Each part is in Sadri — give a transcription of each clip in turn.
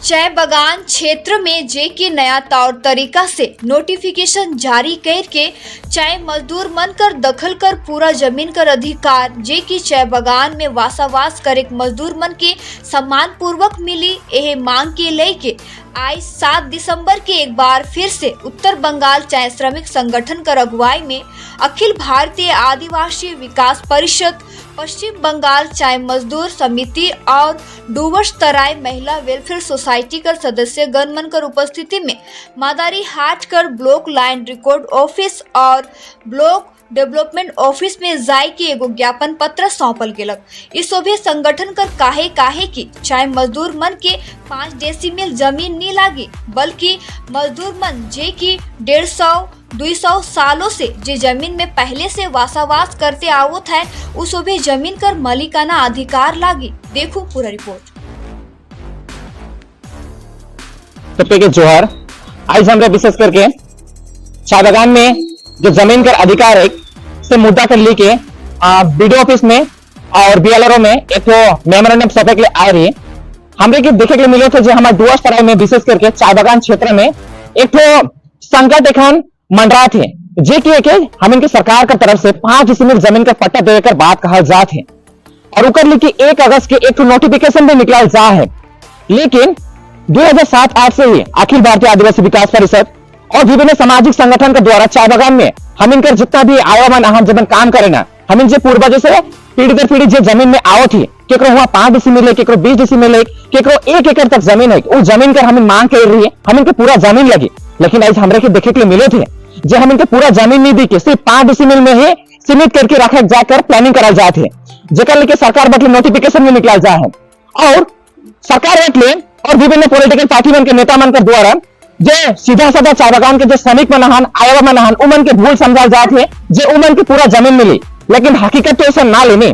चाय बगान क्षेत्र में जे के नया तौर तरीका से नोटिफिकेशन जारी करके चाय मजदूर मन कर दखल कर पूरा जमीन कर अधिकार जे की चाय बगान में वासावास करे मजदूर मन के सम्मान पूर्वक मिली, एहे मांग के लेके आज 7 दिसंबर के एक बार फिर से उत्तर बंगाल चाय श्रमिक संगठन कर अगुवाई में अखिल भारतीय आदिवासी विकास परिषद, पश्चिम बंगाल चाय मजदूर समिति और डुवर्स तराई महिला वेलफेयर सोसाइटी कर सदस्य गण मन कर उपस्थिति में मादारी हाट कर ब्लॉक लाइन रिकॉर्ड ऑफिस और ब्लॉक डेवलपमेंट ऑफिस में जाय के एगो ज्ञापन पत्र सौंपल गेलक। इस शोभे संगठन कर काहे काहे की चाय मजदूर मन के 5 डेसिमिल जमीन नहीं लागी, बल्कि मजदूर मन जे की 150-200 सालों से जे जमीन में पहले से वासावास करते आवत है, उस भी जमीन कर मालिकाना अधिकार लागी। देखो पूरा रिपोर्ट। सबके के जोहार। आज हमरा विशेष करके चाय बागान में जो जमीन का अधिकार है से मुद्दा कर लेके बीडीओ ऑफिस में और बीएलआरओ में एक मेमोरेंडम सौंपे के लिए आ रही है। हमरे के देखे के लिए मिले थे जो हमारे डुअर्स तराई में विशेष करके चाय बागान क्षेत्र में एक ठो संकट एखन मंडरा थे, जे की है कि हम इनके सरकार का तरफ से 5 डिसमिल जमीन का पट्टा देकर बात कहा जात है और उकर लेके 1 अगस्त के एक ठो नोटिफिकेशन भी निकला जा है। लेकिन 2007-8 से ही अखिल भारतीय आदिवासी विकास परिषद और विभिन्न सामाजिक संगठन के द्वारा चाय बागान में हम इनकर जितना भी आयोमान हम जब काम करे ना, हम इन जे पूर्वजों से पीढ़ी दर पीढ़ी जे जमीन में आओ थी, केकरो हुआ 5 डिसीमिल है, केकरो 20 डिसीमिल है, केकरो 1 एकड़ तक जमीन है, उस जमीन कर हम मांग कर रही है, हम इनके पूरा जमीन लगी। लेकिन आज हमरे के देखे के लिए मिले थे जो हम इनके पूरा जमीन नहीं दी के सिर्फ 5 डिसीमिल में ही सीमित करके रखे जाकर प्लानिंग कराल जाते है, जेकर लेके सरकार बटले नोटिफिकेशन में निकला जा है। और सरकार बटले और विभिन्न पॉलिटिकल पार्टी मन के नेता मन के द्वारा जे सीधा साधा चाय बागान के जो श्रमिक मनहन, आयवा मनहन, उमन के भूल समझा जात है जे उमन के पूरा जमीन मिली। लेकिन हकीकत तो ऐसा ना लेने,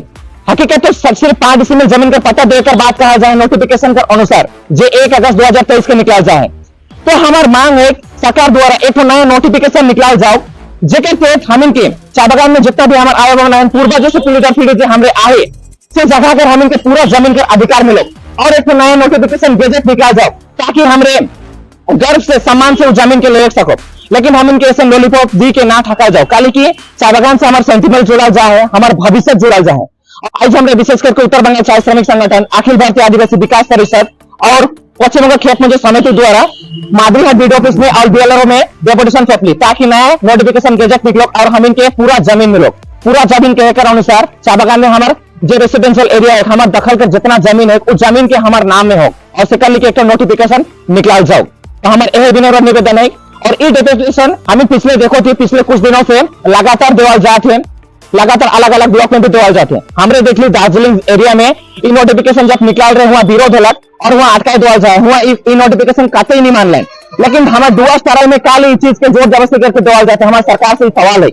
हकीकत तो सब सिर्फ 5 डिसमिल जमीन का पट्टा देकर बात कहा जाए नोटिफिकेशन के अनुसार जे 1 अगस्त 2023 के निकला जाए। तो हमार मांग है, सरकार द्वारा एक नया नोटिफिकेशन निकला जाओ, जेकर तहत हम इनके चाय बागान में जितना भी हमारे आय बनाए, पूर्वजों से पीढ़ी दर पीढ़ी जो हमरे आए से जगह कर हम इनके पूरा जमीन का अधिकार मिले और एक नया नोटिफिकेशन गजट निकला जाओ, ताकि हमरे गर्व से, सम्मान से उस जमीन के ले सको। लेकिन हम इनके ऐसे लॉलीपॉप दी के ना ठका जाओ, काली की चाय बागान से हमारे सेंटिमेंट जुड़ा जाए, हमारे भविष्य जुड़ा जाए। आज हमने विशेष करके उत्तर बंगाल चाय श्रमिक संगठन, अखिल भारतीय आदिवासी विकास परिषद और पश्चिम बंगाल खेत मजदूर समिति द्वारा मादरीहाट बीडीओ ऑफिस में और बीएलआरओ में डेपुटेशन सौंपली, ताकि नया नोटिफिकेशन गजट निकलो और हम इनके पूरा जमीन मिलो। पूरा जमीन के एकर अनुसार चाय बागान में हमारे जो रेसिडेंशियल एरिया है, हमारे दखल कर जितना जमीन है, उस जमीन के हमारे नाम में हो और से कल एक नोटिफिकेशन निकलाल जाओ। तो हमारे यह विनम्र निवेदन है। और ये डेपुटेशन हमें पिछले देखो थी, पिछले कुछ दिनों से लगातार देवाल जाते हैं, लगातार अलग अलग ब्लॉक में भी देवाल जाते हैं। हमरे देख ली, दार्जिलिंग एरिया में ई नोटिफिकेशन जब निकाल रहे, हुआ विरोध होलक और वहां अटकाए देवाल जाए, हुआ ई नोटिफिकेशन कतई नहीं मान लें। लेकिन हमारे डुअर्स तराई में काल ई चीज के जोर जबरदस्ती करके देवाल जाते हैं। हमारे सरकार से सवाल है,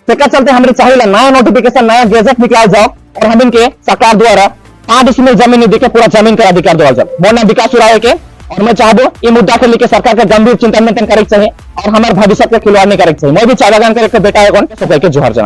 तेकर चलते हमारे चाहिए नया नोटिफिकेशन, नया गैजेट निकाल जाओ और हम इनके सरकार द्वारा 5 डिसमिल जमीन देके पूरा जमीन का अधिकार दिवाल जाओ। मोर नाम विकास उरांव के और मैं चाहबो ये मुद्दा के लेके सरकार के गंभीर चिंतन मंथन करे चाहिए और हमारे भविष्य के खिलवाड़ नहीं करे चाहिए। मैं भी चाय बागान का एक बेटा है, कौन के जोहर जना।